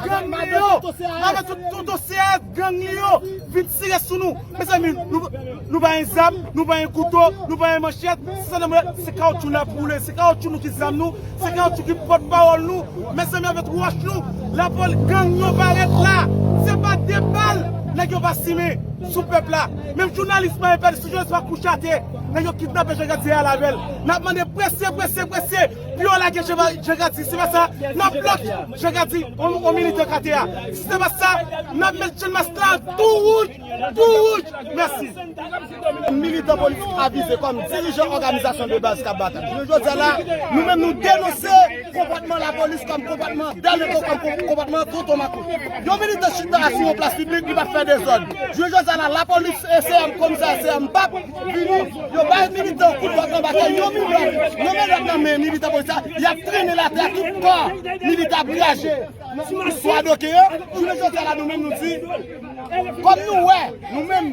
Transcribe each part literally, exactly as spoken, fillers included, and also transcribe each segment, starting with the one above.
Gang li yo, avèk tout, tout dosye gang li yo, vin tire sou nou. Mezanmi, nou, nou pa gen zam, nou pa gen kouto, nou pa gen manchèt. Se sa nou, se kawotchou n ap woule, se kawotchou nou ki zam nou, se kawotchou ki pòtpawòl nou. Mezanmi, avèk wòch nou, lapòl gang yo parèt la. Se pa de bal nèg yo pa simen sou pèp la. Menm jounalis pa gen pèdi, si jounalis pa kouche atè, nèg yo kidnape Jean Gadier a lavèl. N ap mande presye, presye, presye pou yo lage Jean, Jean Gadier. Se pa sa, n ap blòk Jean Gadier, on, on militan K T A. Si se pa sa, n ap met Channmas la tou wouj, tou wouj. Mèsi. Militan politik avize kòm dirijan òganizasyon de baz k ap batay. Jounen jodi a la, nou menm nou denonse konpòtman lapolis kòm konpòtman dèleko, kòm kon-, konpòtman tonton makout. Yon militan chita asou yon plas piblik, li pa fè dezòd. Jounen jodi a la, lapolis, S E M, komisè S E M, p ap vini, yo bay militan kout dwèt nan batay, yon menòt, yon menòt nan men militan polis la, y ap trennen l atè a tout kò militan ap krache sou adoke yo. Jounen jodi a la, nou menm nou di, kòm nou wè, nou menm,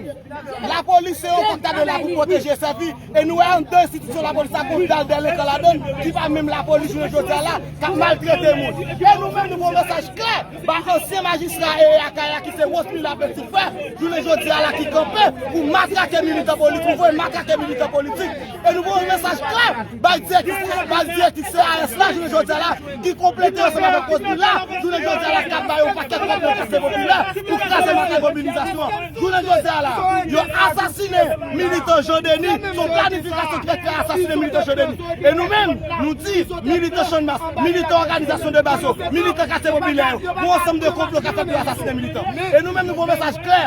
lapolis se yon kòk ta dwe la pou pwoteje e sèvi, e nou wè anndan enstitisyon lapolis la gon dal dèlenkan ladan l, ki pa menm lapolis jounen jodi a la, k ap maltrete moun. E nou menm, nou voye mesaj klè ba ansyen majistra E A Kaya ki se Rosmila Petit Frère, jounen jodi a la ki kanpe pou matrake militan politik, pou voye matrake militan politik. E nou voye mesaj klè bay direktris, bay direktris C A S la, jounen jodi a la, ki konplete ansanm avèk Rosmila, jounen jodi a la, k ap ba yo pakèt kòb nan Katye Popilè pou kraze maten mobilizasyon an. Jounen jodi a la, yo asasinen militan Jean Denis, se yon planifikasyon trèt k ap asasinen militan Jean Denis. E nou menm, nou di, militan Channmas, militan òganizasyon de baz yo, militan Katye Popilè yo, gon ansanm de konplo k ap fèt pou yo asasinen militan. E nou menm, nou voye mesaj klè.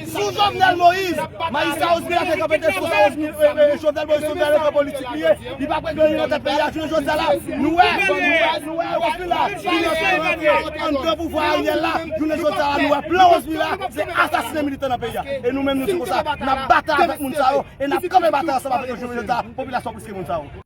Sou Jovenel Moïse, majistra Rosmila te kanpe te sou sa, Rosmi-, e, e, Jovenel Moïse, se yon dèlenkan politik li ye. Li p ap regle anyen nan tèt peyi a, jounen jodi a la. Nou wè, nou wè, nou wè Rosmila, ki nan, anndan pouvwa Ariel la, jounen jodi a la, nou wè plan Rosmila, se asasinen militan nan peyi a. E nou menm, nou di konsa, n ap batay avèk moun sa yo, e n ap kanpe batay ansanm avèk yo, jounen jodi a la, popilasyon plis ke moun sa yo.